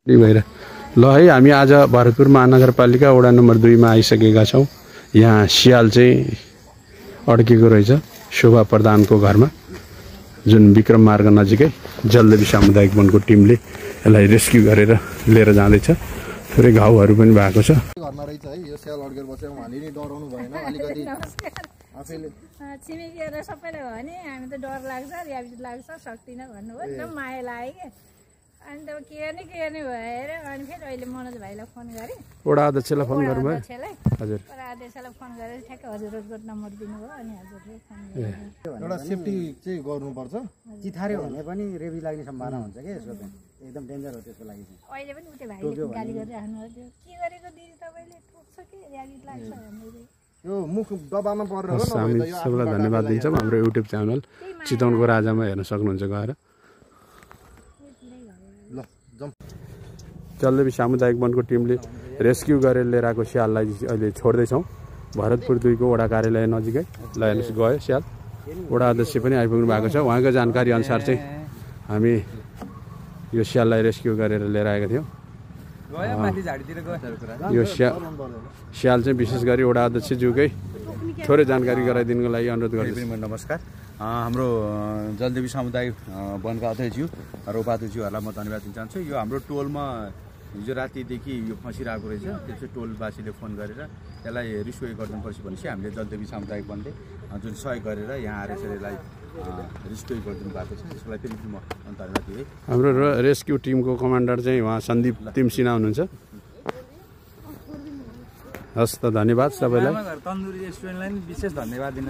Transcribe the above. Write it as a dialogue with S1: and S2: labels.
S1: भएर ल है हामी आज भरतपुर महानगरपालिका वडा नम्बर 2 मा आइसकेका छौँ। यहाँ सियाल चाहिँ अड्केको रहेछ शोभा प्रधानको घरमा, जुन विक्रम मार्ग नजिकै जलदेवी सामुदायिक वनको टिमले यसलाई रेस्क्यु गरेर लिएर जाँदैछ। थोरै घाउहरू पनि भएको छ।
S2: घरमा रहेछ है यो स्याल अड्केर बस्यो, उहाँले नि डराउनु भएन अलिकति आफैले
S3: छिमेकीहरु सबैले भने हामी त डर लाग्छ, र्याबिट लाग्छ, सक्दिन भन्नु हो। एकदम माया लाग्यो के। अनि त के गर्ने भएर अनि फेरि अहिले मनोज भाइलाई फोन गरे,
S1: वडा अध्यक्षलाई फोन गर्नुभयो। हजुर,
S3: वडा अध्यक्षलाई फोन गरेर ठ्याक्कै हजुरहरुको नम्बर दिनुभयो अनि हजुरले फोन गर्नु।
S2: एउटा सेफ्टी चाहिँ गर्नुपर्छ।
S4: चिथार्यो भने पनि रेबी लाग्ने सम्भावना हुन्छ के, यसको चाहिँ एकदम डेन्जर हो त्यसको लागि चाहिँ।
S3: अहिले पनि उते भाइले गाली गरिराख्नु भयो, के गरेको दिदी तपाईले ठोक्छ के र्याबिट लाग्छ भन्दै।
S2: यो मुख दबामा परेर हो न।
S1: हामी सबैलाई धन्यवाद दिन्छौँ। हाम्रो युट्युब च्यानल चितवनको राजामा हेर्न सक्नुहुन्छ गएर। जलदेवी सामुदायिक वनको टिमले रेस्क्यु गरेर लिएर आएको स्याललाई अहिले छोड्दैछौँ भरतपुर 2 को वडा कार्यालय नजिकै। ल हेर्नुहोस् गयो स्याल। वडा अध्यक्ष पनि आइपुग्नु भएको छ। उहाँको जानकारी अनुसार चाहिँ हामी यो स्याललाई रेस्क्यु गरेर लिएर आएका थियौँ। यो स्याल चाहिँ विशेष गरी वडा अध्यक्षज्यूकै थोरै जानकारी गराइदिनुको लागि अनुरोध गर्छु।
S5: नमस्कार। हाम्रो जलदेवी सामुदायिक वनका अध्यक्षज्यू र उपाध्यक्षज्यूहरूलाई म धन्यवाद दिन चाहन्छु। यो हाम्रो टोलमा हिजो रातिदेखि यो फसिरहेको रहेछ। त्यो चाहिँ टोलवासीले फोन गरेर यसलाई रिस्क्यु गर्नुपर्छ भनेपछि हामीले जलदेवी सामुदायिक वनले जुन सहयोग गरेर यहाँ आएर यसलाई रेस्क्यु गरिदिनु भएको छ। त्यसको लागि फेरि म धन्यवाद दिएँ।
S1: हाम्रो रेस्क्यु टिमको कमान्डर चाहिँ उहाँ सन्दीप तिमसिना हुनुहुन्छ। हस् त, धन्यवाद सबैलाई।
S6: तन्दुरी रेस्टुरेन्टलाई विशेष धन्यवाद दिन